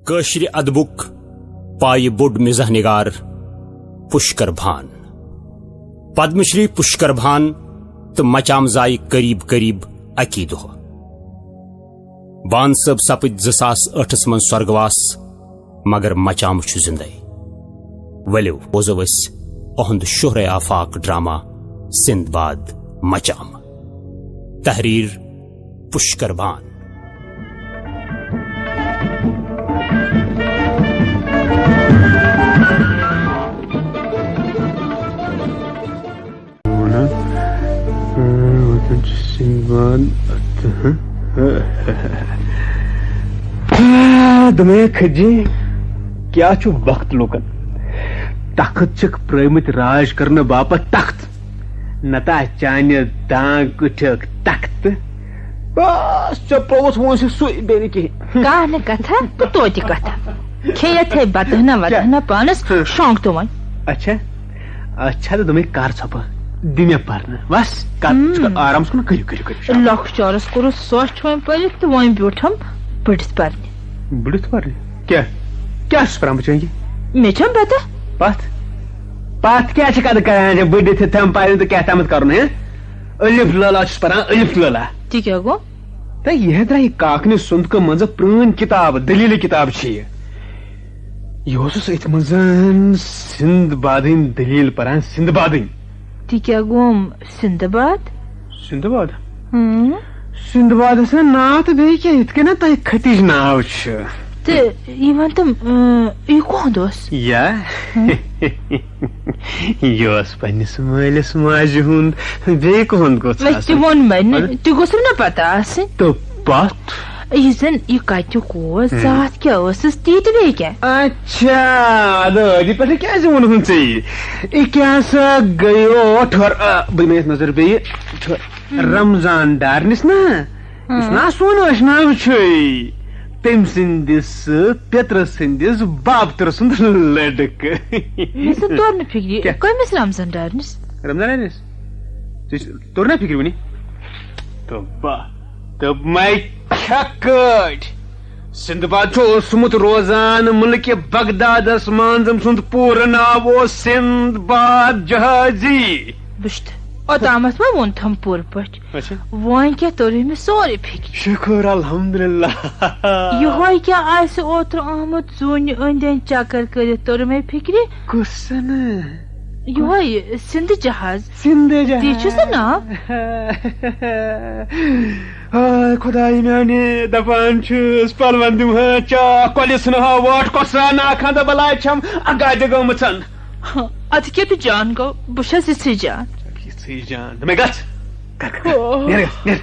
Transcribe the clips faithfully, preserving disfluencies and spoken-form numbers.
کٲشرِ ادبُک پایہِ بوٚڑ مزاح نگار پُشکر بھان۔ پدم شری پُشکر بھان تہٕ مچام زایہِ قریب قریب اکی دۄہ۔ بھان صٲب سپٕدۍ زٕ ساس ٲٹھس منٛز سۄرگواس، مگر مچام چھُ زندے۔ ؤلِو، بوزو أسۍ اُہُنٛد شہرے آفاق ڈرامہ سندباد مچام۔ تحریر پُشکر بھان۔ وَنان، اۭں، وَنان چھُ سِنٛدباد اَتھٕ، ہہ؟ آ، دوٚپمَے کھٔتۍ جی، کیٛاہ چھُ وقت لوٗکَن؟ تخت چھِکھ پرٛٲومٕتۍ راج کرنہٕ باپتھ تخت، نتہٕ آسہِ چانہِ دانٛگ کُٹھیُک تخت۔ بس، ژےٚ پرٛووُتھ وۄنۍ سُہ سُے، بیٚیہِ نہٕ کِہیٖنۍ۔ کانٛہہ نہٕ کتھا تہٕ توتہِ کتھا۔ کھیٚیتھ ہے بتہٕ ہنا وتہٕ ہنا پانس ہاں۔ شونٛگ تہٕ وۄنۍ۔ اچھا، اچھا، تہٕ دوٚپمَے، کر ژھۄپہٕ، دِ مےٚ پرنہٕ۔ بس، کر، ہم۔ ژٕ کر آرام سان، کٔرِو، کٔرِو، کٔرِو، شاباش۔ لۄکچارس کوٚرُس سۄچھ وۄنۍ پٔرِتھ تہٕ وۄنۍ بیوٗٹھم بٔڑِتھ پرنہِ۔ بٔڑِتھ پرنہِ؟ کیٛاہ؟ کیٛاہ چھُس پران بہٕ چٲنٛگہِ؟ مےٚ چھَم پتہ۔ پتھ؟ پتھ کیٛاہ چھِ کتھ کران؟ بٔڑِتھ تھم پرُن تہٕ کیٛاہ تامَتھ کرُن، ہے؟ الف لٲلا چھُس پران، الف لٲلا۔ تہِ کیٛاہ گوٚو؟ تہٕ یہِ درٛایہِ کاکنہِ سُنٛد کٲم منٛزٕ پرٛٲنۍ کِتاب، دٔلیٖلہِ کِتاب چھِ یہِ۔ یہِ اوسُس أتھۍ منٛز سِنٛدبادٕنۍ دٔلیٖل پران، سِنٛدبادٕنۍ۔ تہِ کیٛاہ گوٚوم سِنٛدباد؟ سِنٛدباد؟ ہٕم۔ سِنٛدباد ٲس ناو تہٕ بیٚیہِ کیٛاہ؟ یِتھ کٔنۍ نہ تۄہہِ کھٔتِج ناو چھِ۔ تہٕ یہِ وَن تہٕ، اۭں، یہِ کُہُنٛد اوس؟ یا۔ ہٕم۔ یہِ اوس پننِس مٲلِس ماجہِ ہُنٛد، بیٚیہِ کُہُنٛد گوٚژھ وۄنۍ تہِ آسُن؟ ووٚن مےٚ نہٕ، مگر تہِ گوٚژھ نہٕ پتہ آسٕنۍ۔ تہٕ پتھ؟ یہِ زن یہِ کتیُک اوس، ہُم۔ ذات کیٛاہ ٲسٕس، تی تہٕ بیٚیہِ کیٛاہ؟ اچھا، ادٕ ٲدی پٮ۪ٹھٕ کیٛازِ ووٚنُتھ نہٕ ژےٚ یہِ؟ یہِ کیٛاہ سا گٔیو ٹھوٚر، آ، بہٕ دِمے یتھ نظر بیٚیہِ، ٹھوٚر۔ ہُم۔ رمضان ڈارنِس نا؟ یُس ہُم۔ نا سون ٲشناو چھُے، تٔمۍ سٕنٛدِس پیٚترٕ سٕنٛدِس بابترٕ سُنٛد لٔڑکہٕ۔ مےٚ چھُ توٚر نہٕ فِکرِ، کیٛاہ؟ کٔمِس رمضان ڈارنِس؟ رمضان ڈارنِس؟ ژےٚ چھُ توٚر نا فِکرِ وُنہِ؟ تہٕ بہٕ، تہٕ مےٚ کھےٚ کٲٹھۍ۔ سِنٛدباد چھُ اوسمُت روزان مُلکہِ بغدادس منٛز، أمۍ سُنٛد پوٗرٕ ناو اوس سِنٛدباد جہازی۔ وٕچھتہٕ، اوٚتامَتھ ما ووٚن تھَم پوٗرٕ پٲٹھۍ؟ اچھا۔ وۄنۍ کیٛاہ توٚرُے مےٚ سورُے فِکرِ؟ شُکُر الحمدللہ۔ یِہوٚے کیٛاہ آسہِ اوترٕ آمُت زوٗنہِ أنٛدۍ أنٛدۍ چکر کٔرِتھ، توٚرُے مےٚ فِکرِ؟ کُس زَنہٕ؟ یِہوٚے سِنٛدٕ جہاز۔ سِنٛدٕ جہاز۔ تی چھُ سُہ ناو۔ ہاے خۄداے میٛانہِ، دَپان چھُس پَلوَن دِمہٕ ہا چاکھ، کۄلہِ ژھٕنہٕ ہا وۄٹھ، کۄسرا ناکھ ہا تہٕ بَلاے چھَم اَگادِ گٔمٕژَن۔ ہاں، اَدٕ کیٛاہ تہٕ جان گوٚو، بہٕ چھَس یِژھٕے جان۔ یِژھٕے جان۔ دوٚپمَے گژھ، کر، کر، کر۔ اوہ۔ نیر، نیر، نیر،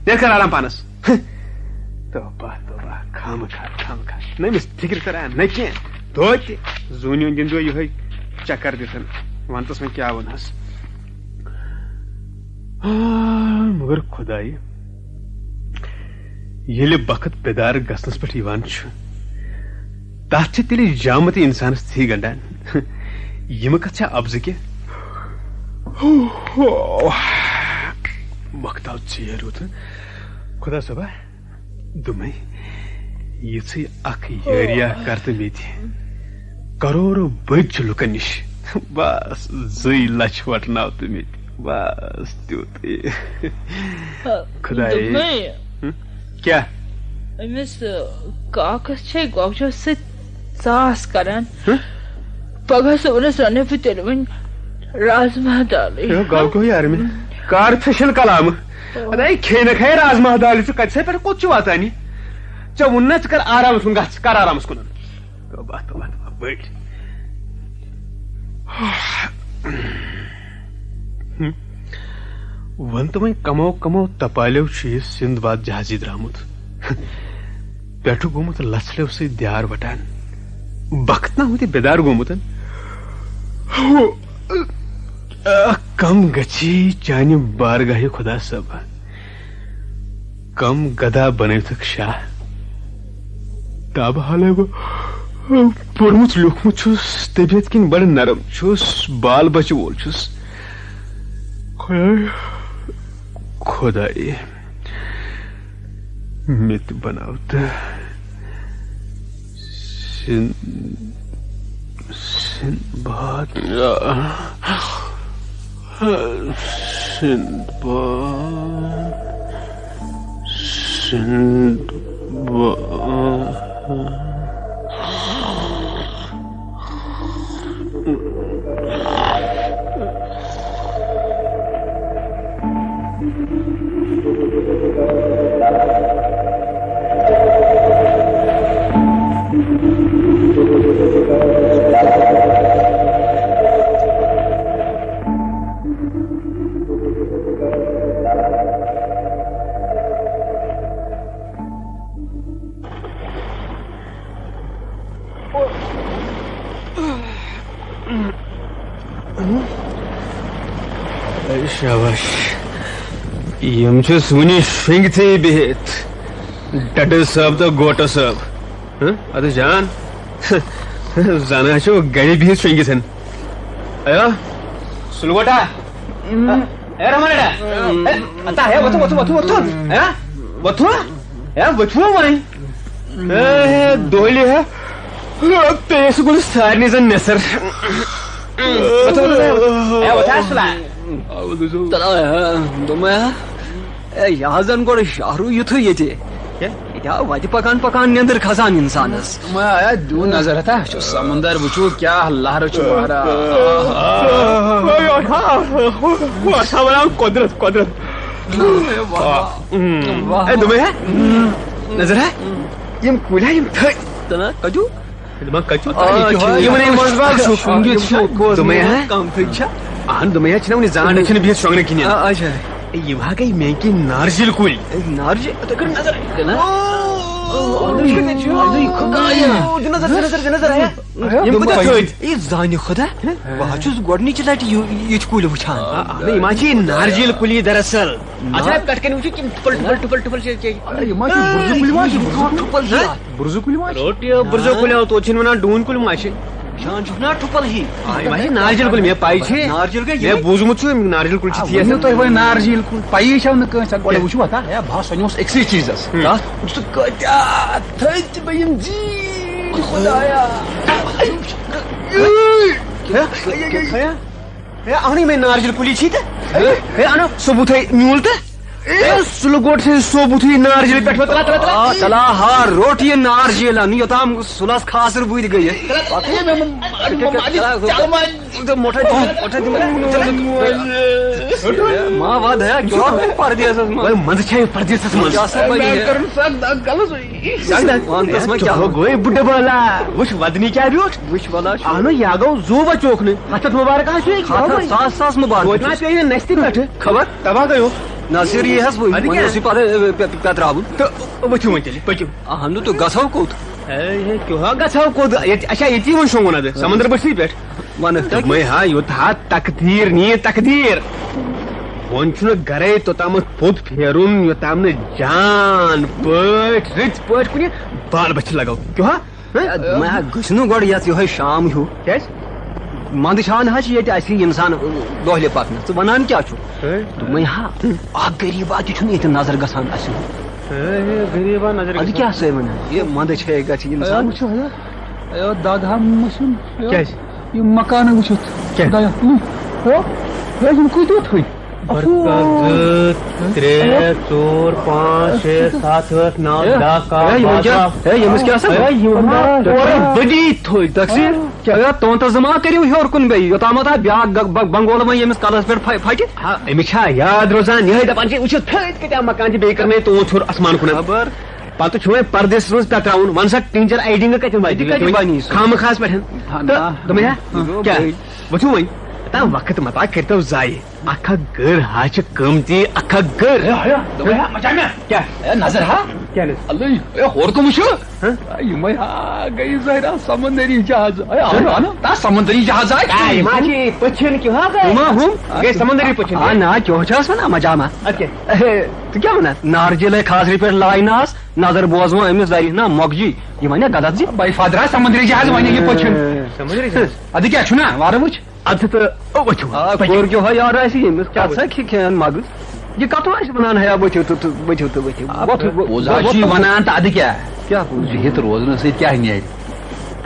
نیر کر آرام پانس۔ توبہ، توبہ، خامخا، خامخا۔ نہ أمِس فِکرِ تران نہ کینٛہہ۔ توتہِ زوٗنہِ ہُنٛد دِنہٕ دۄہ یِہوٚے چکر دِتھ۔ وَن تس وۄنۍ کیٛاہ وَنہس۔ آ، مگر خۄدایہِ، ییٚلہِ بخت بیدار گژھنس پٮ۪ٹھ یِوان چھُ، تتھ چھِ تیٚلہِ جامہٕ تہِ انسانس تھی گنڈان۔ یِمہٕ کتھ چھا اَپزٕ کہِ؟ وقت آو ژیر یوت۔ خۄدا صٲبا، دوٚپمَے، یِژھٕے اکھ یٲریا کر تہٕ مےٚ تہِ۔ کرورو بٔدۍ چھِ لُکن نِش۔ بس، زٕے لچھ وٹناو تہٕ مےٚ تہِ۔ بس، تیُتٕے۔ خۄدایے۔ دوٚپمَے، ہُم؟ کیٛاہ؟ أمِس، آ، کاکَس چھے گۄگجو سۭتۍ ژاس کران۔ ہہ؟ پگاہ صُبحنَس رَنَے بہٕ تیٚلہِ وۄنۍ رازما دالٕے۔ ہے، گاو کیٛاہ یار مےٚ؟ کار فِشل کلام۔ او۔ اَدٕ ہے، کھے نہ کھے رازما دالہِ، ژٕ کَتہِ سا پٮ۪ٹھ کوٚت چھُ واتان یہِ؟ ژےٚ ووٚن نہ، ژٕ کر آرام سُن، گژھ، کر آرامَس کُنَن۔ توبہ، توبہ، توبہ، بٔڑۍ۔ ہم۔ وۄنۍ تہٕ وۄنۍ کمو کمو تپالیو چھُ یہِ سِنٛدباد جہازی درٛامُت۔ پٮ۪ٹھٕ گوٚمُت لژھلیو سۭتۍ دیار وٹان۔ بخت نہ ہوٗتہِ بیدار گوٚمُت۔ آہ، کم گژھی چانہِ بارگاہہِ خدا صٲبہ۔ کم گدا بنٲوتھکھ شاہ۔ تابہٕ حالے بہٕ پوٚرمُت لیوٗکھمُت چھُس، طبیعت کِنۍ بڑٕ نرم چھُس، بال بچہٕ وول چھُس۔ خۄداے، خۄداے، مےٚ تہِ بناو تہٕ سن-، سنباد۔ سنباد۔ سنباد۔ اے شاباش۔ یِم چھِس وُنہِ شۄنٛگتھٕے بِہِتھ۔ ڈڈٕ صٲب تہٕ گوٹہٕ صٲب۔ ہہ؟ اَدٕ جان۔ زَن ہا چھِو گرِ بِہِتھ شۄنٛگِتھ۔ اَیا، سُلوٹا۔ اے رحمان اڈا۔ اے، اتا ہے، وتھو، وتھو، وتھو، وتھو۔ اے، وتھو۔ اے، وتھو وۄنۍ۔ اے، دۄہلہِ ہے۔ پیٚیہِ سُہ گوٚو سارنٕے زَن نٮ۪صٕر۔ وتھو، وتھو، اے، اے، وتھ اصلا۔ تلا، اے، دوٚپمَے ہا، اے، یہِ حظ زَن گۄڈٕ شہرو یُتھُے ییٚتہِ۔ کیٛاہ؟ ییٚتہِ ہا وَتہِ پَکان پَکان نیٚنٛدٕر کھسان اِنسانَس۔ دوٚپمَے ہا، اے، دیو نظر ہتا، چھُ سمندر، وٕچھِو کیٛاہ لہرٕ چھُ ماران۔ وَنان قۄدرت، قۄدرت۔ اے، دوٚپمَے ہا، نظر ہا، یِم کُلۍ ہا، یِم تھٔدۍ۔ تَلہ، کَتیُو؟ دَپان، کَتہِ چھُو آ، تۄہہِ؟ یہِ چھُ یِمَن ہٕنٛدۍ منٛز باگ چھُ۔ شۄنٛگِتھ چھُ۔ دوٚپمَے ہا؟ کَم تھٔدۍ چھا؟ اَہَن، دوٚپمَے ہا، چھِنہ وٕنہِ زانٛٹھ، چھِنہٕ بِہِتھ شۄنٛگنہٕ کِہیٖنۍ۔ آ، اچھا۔ اے، یِم ہا گٔے میٛٲنۍ کِنۍ نارجِل کُلۍ۔ اے، نارجِل؟ تُہۍ کٔرِو نظر۔ نہ۔ او، أنٛدرٕ چھُ، أنٛدرٕ چھُ۔ دِ نظر، دِ نظر، دِ نظر، ہے۔ یِم کوٗتاہ تھٔدۍ؟ اے، زانہِ خۄدا، بہٕ حظ چھُس گۄڈٕنِچہِ لَٹہِ یہِ، یِتھۍ کُلۍ وٕچھان۔ آ، اَہَن، یِم حظ چھِ نارجِل کُلی دَراصل۔ اچھا، پٮ۪ٹھ کَنہِ وٕچھِو، تِم ٹُپَل، ٹُپَل، ٹُپَل، ٹُپَل چھِ، چھِ۔ اے، یِم حظ چھِ بُرزٕ کُلۍ ما چھِ؟ ٹُپَل چھِ اَتھ۔ بُرزٕ کُلۍ ما چھِ؟ روٚٹ یہِ بُرزو کُلٮ۪و، توتہِ چھِنہٕ وَنان ڈوٗنۍ کُلۍ ما چھِ؟ شان چھُکھ نا ٹھُپل ہی۔ آ، یِم ہا چھِ نارجل کُلۍ، مےٚ پَے چھِ۔ نارجل گٔے مےٚ یِمَے۔ بوٗزمُت چھُ، یِم نارجل کُلۍ چھِ آ، تھیس ؤنِو آسان۔ تُہۍ وۄنۍ نارجل کُلۍ، پَیی چھَو نہٕ کٲنٛسہِ۔ گۄڈٕ کیٛاہ؟ وٕچھِو اَتھ، ہا، ہے، بہٕ ہا سَنیوس أکسٕے چیٖزَس۔ ہُم۔ تَتھ وٕچھ ژٕ کۭتیٛاہ تھٔدۍ چھِ مےٚ یِم زیٖٹھۍ خۄدایا۔ ہے، ہے، ہے، ہے۔ ہے، اَہنٕے مےٚ نارجل کُلی چھی تہٕ۔ ہے، ہے، اَنو ثوبوٗتھَے میوٗل تہٕ۔ ہے، سُلہٕ گوٚٹ چھِ ثوبوٗتھٕے نارجل پٮ۪ٹھ وۄتھ۔ تَلا، تَلا، تَلا۔ آ، تَلا ہا، روٚٹ یہِ نارجل، نہٕ یوٚتام سُلَس کھاسر بُدۍ گٔیہِ۔ تَلا، تَلا، ہے، مےٚ، مےٚ، مےٚ، مےٚ، مےٚ، تَلا، تَلا، تَلا۔ تہٕ مۄٹھا دِمہٕ، مۄٹھا دِمہٕ۔ ما وَد ہے، کیٛاہ گوٚو پردیسَس منٛز؟ وۄنۍ منٛزٕ چھےٚ پردیسَس منٛز۔ کیٛاہ سا بَنہِ ہے؟ کَرُن سَکھ دَگ کَلَس۔ وَن تَس ما کیٛاہ گوٚو؟ گوٚو بُڈٕ بالا۔ وٕچھ وَدنی کیٛاہ بیوٗٹھ۔ وٕچھ وَلا چھُ۔ اَہنُو، یہِ ہا گوٚو زُو بَچوکھ نہٕ۔ ہَتھ ہَتھ مُبارک آسہِ۔ ہَتھ ہَتھ ساس ساس مُبارک۔ توتہِ ما پیٚیہِ نہٕ نَستہِ پٮ۪ٹھٕ۔ خبر؟ تباہ گٔیو۔ نہ، سیریس بہٕ، اَدٕ وۄنۍ کیٛاہ؟ اوس یہِ پَتہٕ، اَ، پے-، پے-، پٮ۪تراوُن۔ تہٕ ؤتھِو وۄنۍ تیٚلہِ، پٔکِو۔ اَہَنُو، تہٕ گژھو کوٚت؟ ہے، ہے، کیٛاہ گژھو کوٚت؟ ییٚتہِ، اچھا، ییٚتی وۄنۍ شۄنٛگُن اَدٕ، سمندر بٔٹھسٕے پٮ۪ٹھ۔ وَنہٕ۔ دوٚپمَے ہا، یوٚت ہا تقدیٖر نِیہِ تقدیٖر۔ وۄنۍ چھُنہٕ گرے توٚتامَتھ پوٚت پھیرُن، یوٚتام نہٕ جان پٲٹھۍ، رٕژ پٲٹھۍ کُنہِ بال بَچھِ لَگو۔ کیٛاہ ہا؟ ہہ؟ ہے، دوٚپمَے ہا، گٔژھ نہٕ گۄڈٕ یَتھ یِہوٚے شام ہیوٗ۔ کیٛازِ؟ منٛدٕ چھا نہٕ حظ چھِ ییٚتہِ اَسہِ یہِ اِنسان، ٲ، دۄہلہِ پَکنَس۔ ژٕ وَنان کیٛاہ چھُکھ؟ ہے۔ دوٚپمَے ہا، اَکھ غریٖبا تہِ چھُنہٕ ییٚتہِ نظر گژھان اَسہِ ہیوٗ۔ ہے، ہے، غریٖبا نظر اَدٕ گژھان۔ کیٛاہ سا وَنان؟ یہِ منٛدٕ چھے گژھِ ہے، اِنسان۔ وٕچھِو حظ۔ اے، دَگ ہا مٔشِم۔ کیٛازِ؟ یہِ مکانہٕ وٕچھِتھ۔ کیٛازِ؟ خۄدایا، ہُہ، ہے، یِم کۭتیاہ تھٔدۍ؟ برکت زٕ، ترٛےٚ، ژور، پانٛژھ، شےٚ، ستھ، ٲٹھ، نو، ہے، دَہ، کاہ، ہے، یِمن باہ، کیٛاہ؟ باہ۔ ہے، ییٚمِس کیٛاہ سا؟ ہے، یِم اورٕ بٔڈی تھٔدۍ، تقسیٖم۔ کیٛاہ؟ ہے، تونٛتہٕ زٕ ما کٔرِو ہیوٚر کُن بیٚیہِ، یوٚتامَتھ آ بیٛاکھ گ-، ب-، بنگولہٕ وۄنۍ ییٚمِس کَلَس پٮ۪ٹھ پھَ-، پھَٹہِ۔ ہا، أمِس چھا یاد روزان یِہوٚے دَپان چھِ، وٕچھِو تھٔدۍ کۭتیٛاہ مکان چھِ، بیٚیہِ کٔر مےٚ یہِ تونٛت ہیوٚر آسمان کُنَتھ۔ خبر۔ پَتہٕ چھُ وۄنۍ پردیسَس منٛز پٮ۪تراوُن، وَن سا ٹِنچَر آیڈِنٛگ کَتہِ واتہِ؟ یہِ کَتہِ بَنی سُہ؟ خامہٕ خاص پٮ۪ٹھ۔ ہا، تہٕ نہ۔ دوٚپمَے ہا، ہُہ کیٛاہ؟ گوٚو۔ وٕچھِو وۄنۍ، تام وقت متا کٔرۍتو ضایع۔ اکھ اکھ گٔر ہا چھِ قۭمتی، اکھ اکھ گٔر۔ ہے، ہے، دوٚپمَے ہا، مَچاو مےٚ۔ کیٛاہ؟ ہے، نظر ہا۔ کیٛاہ نظر؟ الٕے، ہے، ہورٕ کُن وٕچھِو۔ ہہ؟ ہے، یِمَے ہا گٔے ظٲہِرا سمندری جہاز۔ ہے، اَنو، اَنو، تا سمندری جہاز آے۔ آ، یِم ہا چھِ پٔچھِن کیٛاہ ہا گٔے؟ یِم ہا ہُم۔ گٔے سمندری پٔچھِن۔ آ، نہ، کیٛاہ چھِ آسان، آ، مَچاو ما۔ اَدٕ کیٛاہ؟ ہے، ژٕ کیٛاہ وَنان؟ نارجِلَے خاصرِ پٮ۪ٹھ لاینَس، نظر بوزوٕ أمِس دَرِ نا مۄکجی۔ یہِ وَنیا غلط زِ؟ بھائی فادرا، سمندری جہاز وَنہِ یہِ پٔچھِن۔ سمندری جہاز۔ اَدٕ کیٛاہ چھُنہ؟ وارٕ وٕچھ۔ اَدٕ تہٕ ؤتھِو، آ، پٔکِو۔ کوٚر کیٛاہ ہا یار آسہِ ییٚمِس؟ کَتھ سا کھے-، کھٮ۪ن مَگٕز؟ یہِ کَتھ آسہِ وَنان ہیا، ؤتھِو تہٕ، تہٕ ؤتھِو تہٕ ؤتھِو۔ آ، وۄتھِو، وۄ-، پوٚز حظ چھُ یہِ وَتھِو۔ وَنان تہٕ اَدٕ کیٛاہ؟ کیٛاہ پوٚز؟ بِہِتھ روزنہٕ سۭتۍ کیٛاہ نیرِ؟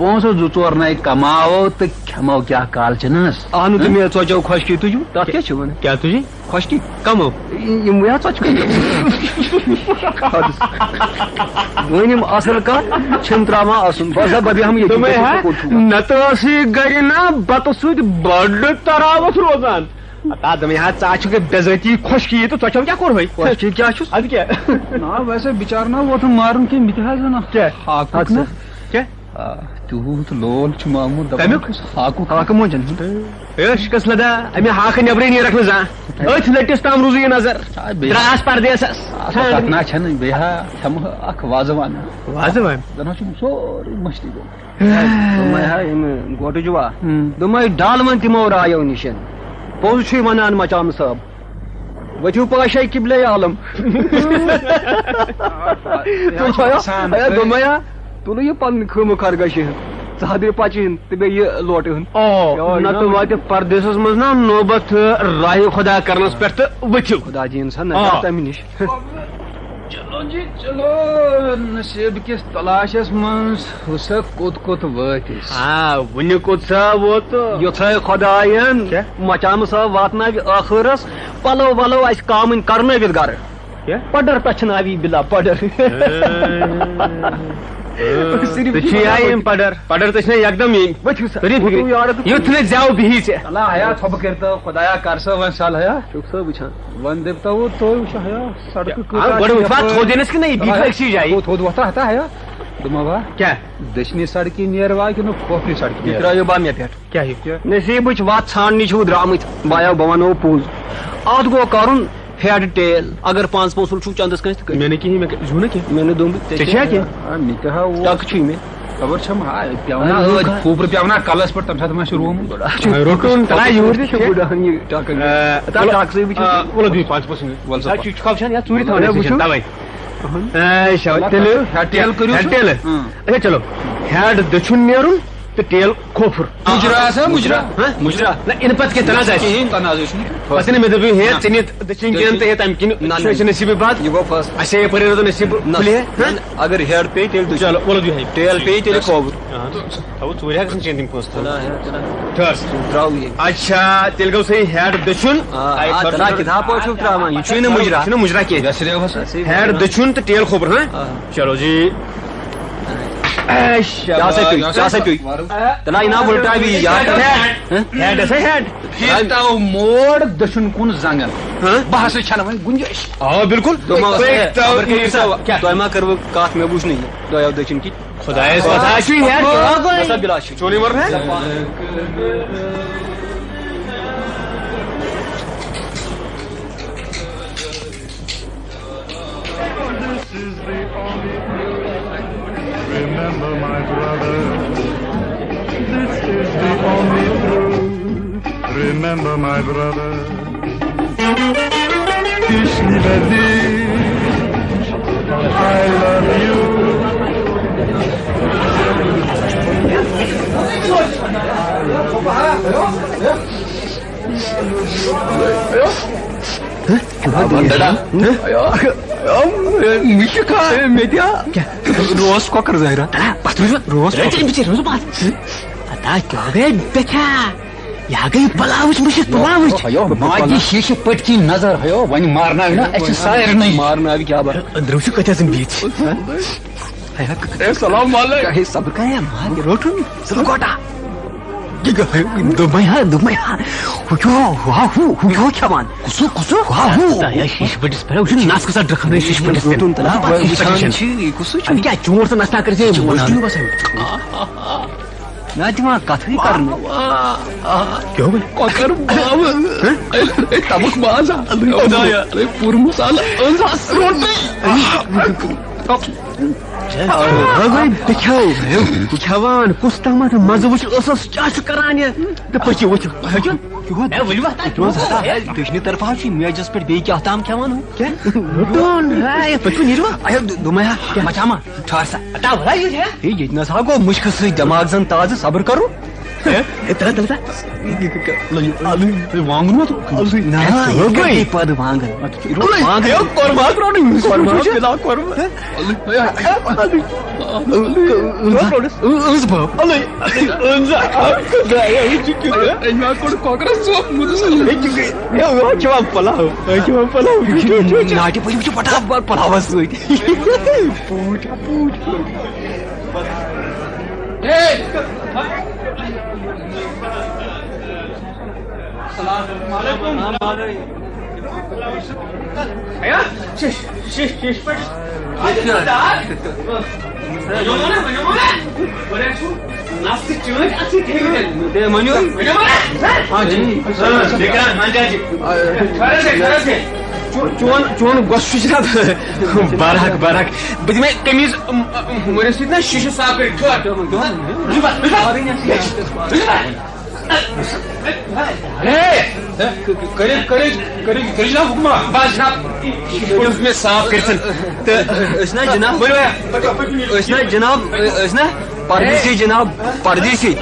پونٛسہٕ زٕ ژور نَے کماوو تہٕ کھٮ۪مو کیٛاہ کالچنس؟ اہنُو، تہٕ مےٚ ژۄچو خۄشکی تُجِو، تتھ کیٛاہ چھِ ونان؟ کیٛاہ تُجی؟ خۄشکی؟ کمو؟ یِم یا ژۄچہِ کُلۍ۔ وۄنۍ یِم اصل کتھ چھِم تراوان آسُن۔ بس ہا، بہٕ بیٚہمہٕ ییٚتی۔ دوٚپمَے ہا، کوٚت چھُو وَنان؟ نتہٕ ٲسٕے گرِ نا بتہٕ سۭتۍ بڑٕ تراوتھ روزان۔ ہتا دوٚپمَے ہا، ژٕ ہا چھُکھ بے عزتی خۄشکی تہٕ ژۄچو کیٛاہ کوٚرہَے؟ خۄشکی کیٛاہ چھُس؟ اَدٕ کیٛاہ؟ نا، ویسے بِچارٕ نا ووتھُن مارُن کینٛہہ، مےٚ تہِ حظ وَنان۔ کیٛاہ؟ ہاکُک اَدٕ نا۔ سا۔ کیٛاہ؟ آ، تیوٗت لول چھُ آمُت، دَپان کَمیُک؟ چھُس ہاکُک۔ ہاکہٕ مۄنجَن ہُنٛد۔ اے، شِکَس لَدا، اَمہِ ہاکہٕ نٮ۪برٕے نیرَکھ نہٕ زانٛہہ۔ أتھۍ لٔٹِس تام روٗزٕے یہِ نظر۔ آ، بیٚیہِ درٛاس پردیسَس۔ آ، تَتھ نا چھَنہٕ، بیٚیہِ ہا کھٮ۪مہٕ ہا اَکھ وازٕ وانہٕ۔ وازٕ وانہٕ؟ زَن حظ چھُم سورُے مٔشتٕے گوٚمُت۔ دوٚپمَے ہا، یِم گوٹہٕ جُوا۔ ہُم۔ دوٚپمَے، ڈالوَن تِمو رایو نِشَن۔ پوٚز چھُے وَنان مَچامہٕ صٲب۔ ؤتھِو پاشے قبلے عالم۔ دوٚپمَے ہا، آسان۔ ہے، دوٚپمَے ہا، تُلِو یہِ پَنٕنۍ خٲمہٕ خرگوشہِ ہٕنٛز، ژادرِ پَچہِ ہٕنٛز تہٕ بیٚیہِ یہِ لوٹہٕ ہٕنٛز۔ آ، یو، نَتہٕ یو۔ واتہِ پردیسَس منٛز نا نوبت راہہِ خۄدا کرنَس پٮ۪ٹھ تہٕ ؤتھِو۔ خۄدا جی یِن سا نجات آ۔ تَمہِ نِش۔ چلو جی، چلو، نصیب کِس تلاشس منٛز وٕچھسا کوٚت کوٚت وٲتۍ أسۍ۔ آ، وُنہِ کوٚت سا ووت؟ یُتھے خۄداین کیٛاہ؟ مچامہٕ صٲب واتناوِ ٲخٕرس، پلو ولو اَسہِ کامٕنۍ کرنٲوِتھ گرٕ۔ کیٛاہ؟ پڈر پٮ۪ٹھ چھِنہٕ آوی بِلا پڈر۔ اۭں، اۭں۔ صرف ژےٚ چھُے یہِ آیہِ یِم پڈر؟ پڈر تہٕ چھِنہٕ یکدم یِنۍ۔ ؤتھِو سا۔ ژٕ رٔٹۍ وٕتھِو فِکرِ۔ یارٕ تہٕ یُتھ نہٕ زٮ۪و بِہی ژےٚ۔ اللہ حیا ژھۄپہٕ کٔرۍ تو، خۄدایا کر سا وۄنۍ سہل حیا۔ چھُکھ سا وٕچھان؟ وۄنۍ دٔپۍ تو تُہۍ وٕچھو حیا، سڑکہٕ آ، کۭژاہ گۄڈٕ چھِ وٕچھ وَتھ یپٲرۍ۔ تھوٚد یِنَس کِنہٕ یہِ بی آ، فلیکسی جایہِ؟ تھوٚد، تھوٚد وۄتھا ہتا حیا؟ دوٚپمہ وا؟ کیٛاہ؟ دٔچھنہِ سڑکہِ نیروا کِنہٕ کھوفرِ سڑکہِ یہِ نیروا؟ ترٛٲیِو با مےٚ پٮ۪ٹھ۔ کیٛاہ ہیوٗ؟ نصیٖبٕچ وَتھ ژھانٛڈنہِ چھِو درٛامٕتۍ، بایو بہٕ وَنو پوٚز۔ اَتھ گوٚو کَرُن ہیڈ ٹیل، اگر پانٛژھ پونٛسہٕ چھُو چَندَس کٲنٛسہِ تہٕ کٔرِو۔ مےٚ نہٕ کِہیٖنۍ، مےٚ کیٛاہ زیوٗ نہ کینٛہہ۔ مےٚ نہٕ دوٚمُت ژےٚ ژےٚ چھےٚ کیٛاہ؟ کینٛہہ؟ آ، مےٚ تہِ ہا اوس۔ ٹَکہٕ چھُے مےٚ۔ خبر چھَم ہا، پٮ۪ونا اَہَن حظ، ٲدۍ کھوٗپرٕ پٮ۪ونا کَلَس پٮ۪ٹھ، تَمہِ ساتہٕ ما چھُ روومُت؟ چھُ روٹُن، تَلہٕ یور تہِ چھُ۔ بُڈان یہِ ٹَکہٕ۔ آ، تَتھ تَلہٕ، ٹَکسٕے وٕچھِو۔ آ، وَلہٕ دِیِو پانٛژھ پونٛسہٕ مےٚ، وَلہٕ سا۔ چھُ، چھُ خبر چھَنہٕ یَتھ ژوٗرِ تھاوُن وَلہٕ اَسہِ وٕچھِو۔ تَوَے۔ اہن۔ اچھا، تیٚلہِ ہیڈ ٹیل کٔرِو ہیڈ سُہ۔ ٹیل۔ اۭں۔ اچھا، چلو۔ ہیڈ دٔچھُن نیرُن تہٕ ٹیل کھوفُر۔ مُجرا آسا مُجرا؟ ہہ؟ مُجرا۔ نہ، اِنہٕ پتہٕ کیٛاہ تَلہٕ حظ آسہِ؟ کِہیٖنۍ تَلہٕ حظ چھُنہٕ۔ پتہٕ نہٕ مےٚ دوٚپُے، ہے، نہ۔ ژےٚ نِتھ دٔچھِنۍ نہ، کِنۍ تہٕ ہے، تَمہِ کِنۍ نہ، نہ۔ چھُ اَسہِ نصیٖبٕے بد۔ یہِ گوٚو فٲصلہٕ۔ اَسے یَپٲرۍ روزو نصیٖب نہ، کھُلہِ ہے، ہہ؟ نہ، اگر ہیڈ پیٚیہِ تیٚلہِ دٔچھُن۔ چلو، وَلہٕ دِیِو ہے۔ ٹیل پیٚیہِ تیٚلہِ کھوفُر۔ اہن۔ تھاوو ژوٗرِ ہا گژھن چٲنۍ تِم پونٛسہٕ تھاوو۔ تھٲر۔ ترٛاوو یہِ۔ اچھا، تیٚلہِ گوٚو سا یہِ ہیڈ دٔچھُن۔ آ، آ، ترٛا کِتھا پٲٹھۍ چھُکھ ترٛاوان؟ یہِ چھُے نہٕ مُجرا۔ یہِ چھُنہٕ مُجرا کینٛہہ۔ ہیڈ دٔچھُن تہٕ ٹیل کھوپُر، ہاں؟ آ۔ چلو جی۔ اچھا۔ کیٛاہ سا پیوٚو؟ کیٛاہ سا پیوٚو؟ تَلہٕ ہا یہِ نا وُلٹاوی یہِ یار۔ ہیڈ۔ ہیڈ ہسا ہیڈ۔ پھر تاو موڑ دٔچھُن کُن زنٛگن۔ ہاں؟ بہٕ ہسا چھَنہٕ وۄنۍ گُنجٲیِش۔ آ، بِلکُل۔ دوٚپمَس، تۄہہِ ہے، تۄہہِ ما کٔرِو سا، کیٛاہ؟ تۄہہِ ما کٔروٕ کَتھ، مےٚ وٕچھ نہٕ یہِ۔ دۄیو دٔچھِنۍ کِتھ؟ خۄدایَس پَتہ چھُ ہیڈ۔ بس عبداللہ چھُ۔ چونٕے مَرُن ہے؟ Remember, my brother, this is the only truth. Remember, my brother, Kishni Bedi, I love you. مےٚ تہِ ہا۔ کیٛاہ؟ روس کۄکر ظٲہرا۔ تَلہ، پَتھ روٗزِو۔ روس رَٹہِ کۄکر۔ أمۍ بِچٲرۍ، روٗزِو پَتھ۔ اَتا کیٛاہ گٔے بٮ۪کھا؟ یہِ ہا گٔے پلاوٕچ مُشِک، پلاوٕچ۔ ہیو، ماجہِ شیٖشہِ پٔٹۍ کِنۍ نظر، ہیو، وۄنۍ مارناوِ نا اَسہِ سارنٕے۔ مارناوِ کیٛاہ بَر؟ أنٛدرٕ وٕچھِو کَتہِ حظ یِم بِہِتھ چھِ۔ ہے، سلام علیکم۔ ہے، صبر کَر یا ماجہِ، روٚٹُن۔ ژٕ گۄٹا۔ یہِ گٔے، دوٚپمَے ہا، دوٚپمَے ہا۔ ہُہ کیٛاہ، ہُہ ہا، ہُہ، ہُہ کیٛاہ کھٮ۪وان؟ کُسُک، کُسُک؟ ہُہ ہا، ہُہ۔ تۄہہِ ہے شیٖشہِ پٔٹِس پٮ۪ٹھ، وٕچھِو نَس کۭژاہ ڈرٛکھان ہے شیٖشہِ پٔٹِس پٮ۪ٹھ۔ روٚٹُن تہٕ نا، پَتہٕ وٕچھان شیٖشہِ پٔٹِس۔ چھِ، یہِ کُسُک چھُ؟ اَدٕ کیٛاہ، چونٛٹھ تہٕ نَس تہِ کَر ژےٚ یِم وَنان۔ چھُنہٕ باسان۔ نہ دِوان کَتھٕے کَرنہٕ۔ کیٛاہ گوٚو؟ کۄکَر باوٕ۔ اے، تَمیُک ماز ہا۔ خۄدایا۔ اے، پوٗرٕ مصالہٕ۔ أنٛز آس روٚٹٕے۔ ہے، بہٕ کھیٚو، ہے، بہٕ کھٮ۪وان، کُس تامَتھ مَزٕ وٕچھ، ٲسَس کیٛاہ چھُ کران یہِ؟ تہٕ پٔکِو، ؤتھِو۔ پٔکِو۔ ہے، ؤلِو وۄتھ، تُہۍ چھِو حظ ہَتہ؟ ہے، دٔچھنہِ طرفہٕ حظ چھُ میجَس پٮ۪ٹھ بیٚیہِ کیٛاہ تام کھٮ۪وان ہُہ؟ کیٛاہ؟ روٚٹُن، ہے، پٔکِو، نیٖرِو۔ ہے، دو-، دوٚپمَے ہا، کیٛاہ؟ مَچھا ما؟ ٹھہر سا۔ ہَتہ، وَلہٕ یہِ ہے۔ ہے، ییٚتہِ نَس ہا گوٚو مُشکہٕ سۭتۍ دٮ۪ماغ زَن تازٕ، صبر کَرُن۔ ہے، تَلہٕ، تَلہٕ، تَلہٕ۔ وانٛگُن ما تُل؟ نہ، یہِ کَتہِ پَتہٕ وانٛگَن؟ وانٛگَن۔ ہے، کۄرمہٕ اَکھ رَٹُن۔ کۄرمہٕ، فِلحال کۄرمہٕ۔ أنٛز بَب۔ أنٛز، خۄدایا، یہِ چھُ کیُتھ، ہے؟ أمۍ ہا کوٚڑ کۄکرَس ژوٚپ مُتُس۔ ہے، یہِ چھُ، ہے، یہِ چھُ کھٮ۪وان پَلاو۔ یہِ چھُ کھٮ۪وان پَلاو۔ یہِ چھُ ناٹہِ پٲٹھۍ، یہِ چھُ پھٹان پَلاوَس سۭتۍ۔ پوٗتۍ، پوٗتۍ۔ السلام علیکم۔ شیش، شیش، شیش پٲٹھۍ۔ ؤنِو نا، ؤنِو نا۔ ؤنِو نا۔ نَس تہِ چٲنۍ اَتھٕ تھٲوِتھ۔ ہے، ؤنِو۔ ؤنِو نا۔ ہاں جی۔ ہاں، ٹھیٖک ہے، ہاں جی۔ خٲرٕے چھا، خٲرٕے چھا؟ چون، چون، چون گۄسہٕ چھُ جناب۔ برحق، برحق۔ بہٕ دِمے قمیٖض، م-، م-، مٔرِس سۭتۍ نا شیٖشہٕ صاف کٔرِتھ۔ ٹھوہر۔ ہے، کٔرِو، کٔرِو، کٔرِو، کٔرِو جناب حُکما۔ بس جناب، یہِ کوٚرُس مےٚ صاف کٔرِتھ۔ تہٕ أسۍ نا جناب، ؤنِو ہے۔ أسۍ نا جناب، أسۍ نا پردیسی جناب، پردیسی۔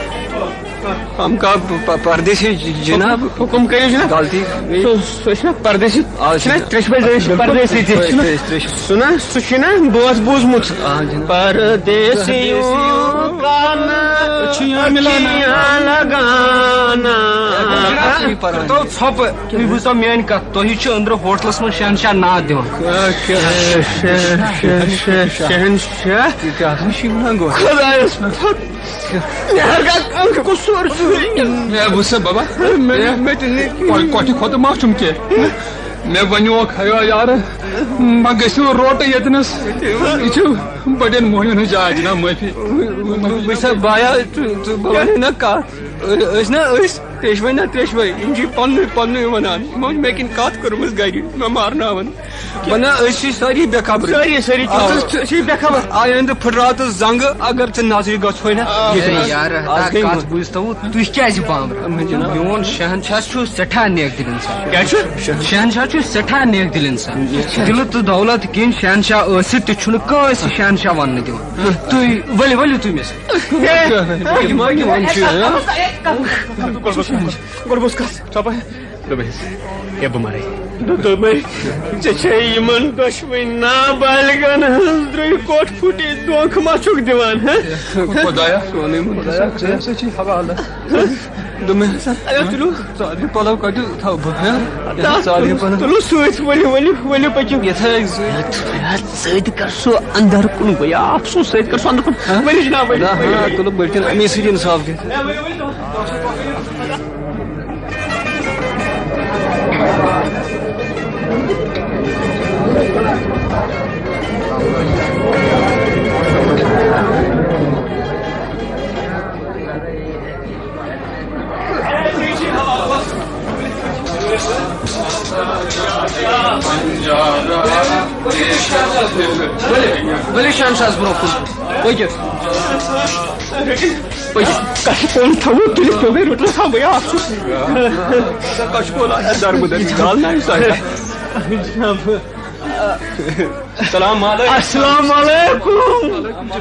ہم کا پ-، پ-، پردیسی ج-، جناب۔ حُکُم کٔرِو جناب۔ غلطی۔ سُہ، سُہ چھُنا پردیسی؟ آ، چھُنا چھُ۔ ترٛیشہِ بَجہِ زٲنِس چھُ پردیسی تہِ؟ ترٛیش، ترٛیش، ترٛیش۔ سُہ نا، سُہ چھُنا، بہٕ اوسُس بوٗزمُت۔ آ، جناب۔ پردیسیوں کا نا چھُ یہِ میلان۔ لگانا۔ تو ژھۄپہٕ، تُہۍ بوٗزتو میٛٲنۍ کَتھ، تُہۍ چھِو أنٛدرٕ ہوٹلَس منٛز شہنشاہ ناد دِوان۔ شہنشاہ۔ خۄدایَس پَتھ۔ مےٚ ہرگاہ کانٛہہ قصوٗر چھُ۔ ہے، وٕچھ سا بابا، مےٚ، مےٚ تہِ نہٕ کِہیٖنۍ۔ کۄ-، کۄٹھِ کھۄتہٕ ما چھُم کینٛہہ؟ مےٚ وَنیوکھ، ہے یارٕ، ما گٔژھِو روٹہٕ ییٚتنَس۔ یہِ چھُ بٔڑٮ۪ن موہنِوٮ۪ن ہٕنٛز جاے، جناب، معٲفی۔ وٕچھ سا بایا، ژٕ، ژٕ، بہٕ وَنَے نہ کَتھ۔ أ-، أسۍ نہ، أسۍ ترٛیشوَے نہ ترٛیشوَے، یِم چھِ پَننُے، پَننُے وَنان۔ یِمو چھِ مےٚ کِنۍ کَتھ کٔرمٕژ گَرِ، مےٚ مارناوَن۔ بہٕ نہ، أسۍ چھِ سٲری بے خبر۔ سٲری، سٲری چھِ، آ۔ أسۍ چھِ، أسۍ چھِ بے خبر۔ آیندٕ پھٕٹراو تہٕ زنٛگہٕ، اگر ژٕ نظرِ گژھوے نہ۔ آ۔ ییٚتہِ ہے نظر۔ یار، آز گٔے کتھ بوٗزتو، تُہۍ کیٛازِ بامبران؟ اہن جناب۔ میون شہنشاہ چھُ سٮ۪ٹھاہ نیک دِل انسان۔ کیٛاہ چھُ؟ شہنشاہ چھُ سٮ۪ٹھاہ نیک دِل انسان۔ دِلہٕ تہٕ دولت کِنۍ شہنشاہ ٲسِتھ تہِ چھُنہٕ کٲنٛسہِ شہنشاہ وننہٕ دِوان۔ تُہۍ ؤلِو، ؤلِو تُہۍ مےٚ سۭتۍ۔ ہے، یہِ ما، یہِ ما چھُ؟ گۄڈٕ بوز کتھ۔ دوٚپمَے، ہے، بہٕ مَرَے۔ دوٚپمَے، ژےٚ چھے یِمَن دۄشوٕنۍ نابالغن ہٕنٛز درٕے کوٹھ پھُٹی دھوکہٕ ما چھُکھ دِوان، ہہ؟ خۄدایا، سونُے مُنتظر، ژےٚ ہسا چھُے حوالہٕ۔ دوٚپمَے، اَدٕ تُلِو۔ ژٕ اَدٕ یہِ پَلو کَتہِ تھاوٕ بہٕ، ہہ؟ ژٕ اَدٕ یہِ پَلو۔ تُلِو سۭتۍ، ؤلِو، ؤلِو، ؤلِو پٔکِو۔ یَتھ ہا أکۍ زٕ۔ یَتھ، یَتھ سۭتۍ کر سُہ اَندَر کُن، بہٕ یا افسوس سۭتۍ کر سُہ اَندَر کُن۔ ہہ؟ ؤلِو جِناب، ؤلِو، نہ، ؤلِو، نہ، ؤلِو۔ تُلُکھ بٔلۍ کِنۍ اَمی سۭتۍ اِنصاف گژھِ۔ ہے، ؤلِو، ؤلِو۔ ؤلِو، ؤلِو شہنشاہس برونٛہہ کُن۔ پٔکِو۔ پٔکِو۔ کَشہِ کول تھاوو تُلِتھ، پیوٚو مےٚ روٚٹُس تھاوُن، بہٕ آسُس۔ کَشہِ کول آسہِ دَربٕدَر، گال نہ آسہِ تۄہہِ۔ جناب۔ السلام علیکم۔ السلام علیکم۔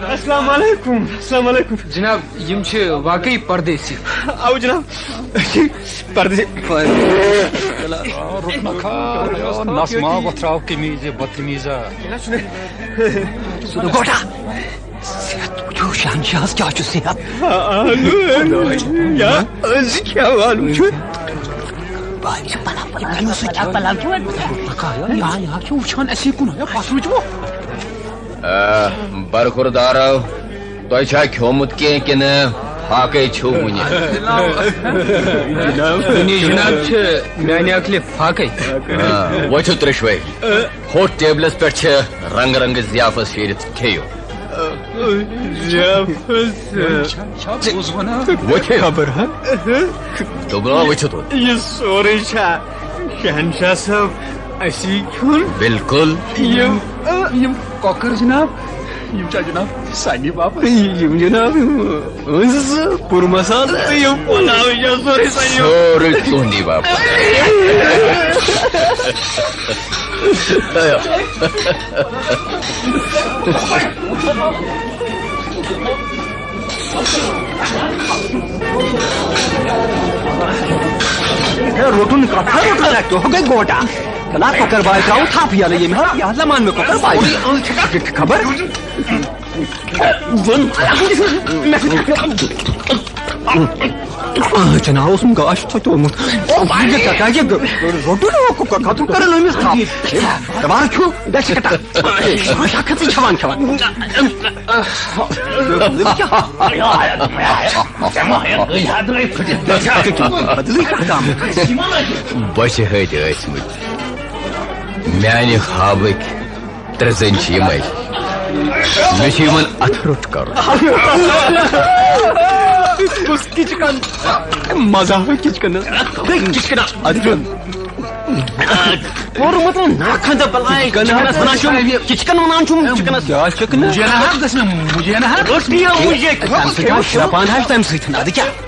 السلام علیکم۔ السلام علیکم۔ جناب، یِم چھِ واقعی پردیسی۔ اَوٕ جناب، أسۍ چھِ پردیسی۔ رُکنکھا، نس ما وۄتھراو قمیٖض، یہِ بدتمیٖزا۔ کیٛاہ چھُنہٕ؟ سُہ گوٚو گۄٹا۔ صحت وٕچھِو، شہنشاہس کیٛاہ چھُ صحت؟ آ، آ، نو، یا، أزۍ کیٛاہ وَنُن چھُ؟ بہٕ چھُس پَلو، پَلو، پَلو سۭتۍ کیٛاہ؟ پَلو چھُ وۄنۍ؟ رُکنکھا، یا، یا، یا چھُ وٕچھان اَسی کُن، یا پَتھ وٕچھو۔ آ، برخوردارو، تۄہہِ چھا کھیوٚمُت کینٛہہ کِنہٕ فاقے چھِو وُنہِ؟ وُنہِ جناب چھِ میانہِ عقلہِ فاقے۔ آ، ؤتھِو ترٛیشوے۔ ہوٚتھ ٹیبلس پٮ۪ٹھ چھِ رنٛگہٕ رنٛگہٕ ضیافت شیٖرِتھ، کھیٚیِو۔ ضیافت؟ ؤتھِو۔ خبر ہا؟ دوٚپمو ؤتھِو تُہۍ۔ یہِ سورُے چھا شہنشاہ صٲب اَسی کھیوٚن؟ بِلکُل۔ یِم، یِم کۄکر جناب، یِم چھا جناب سانی باپتھ؟ یِم جناب، یِم أنٛز زٕ پُر مسالہٕ تہٕ یِم پۄلاو چھا سورُے سانی۔ سورُے تُہنٛدی باپتھ۔ ہے، روٚٹُن کتھ، ہے، روٚٹُن اَتہِ، ہُہ گٔے گوٹا۔ بلا کۄکر باے ترٛاوُن تھپھ یَلہٕ ییٚمہِ ہا، یہِ ہا زمان مےٚ کۄکر باے۔ یہِ چھِ خبر۔ آ، ژےٚ نا اوسُم گاش ژھۄٹیومُت۔ یہِ کیٛاہ، یہِ روٚٹُن اوکُن کۄکر، ژٕ کَرُن أمِس تھپھ۔ دَپان چھُ، گژھِ کَٹا۔ کھژٕے کھٮ۪وان کھٮ۪وان۔ بدلٕے کانٛہہ کٲم۔ بۄچھِ ۂتۍ ٲسۍمٕتۍ میٛانہِ ہابٕکۍ ترٛےٚ زٔنۍ چھِ یِمَے۔ مےٚ چھُ یِمَن اَتھٕ روٚٹ کَرُن۔ کُس کِچکَن؟ مَزٕ ہا کِچکَنَس۔ کِچکَن۔ اَدٕ کیٛاہ؟ کوٚرمُت نہ خنٛدٕ بَلاے۔ کِچکَنَس وَنان چھُم، کِچکَن وَنان چھُم، کِچکَنَس۔ کیٛاہ چھُکھ نہٕ؟ مجھے نہ حق گژھِ مےٚ، مجھے نہ حق۔ روٚٹی یو مُجے۔ تَمہِ سۭتۍ آو شرٛپان حظ تَمہِ سۭتۍ۔ اَدٕ کیٛاہ؟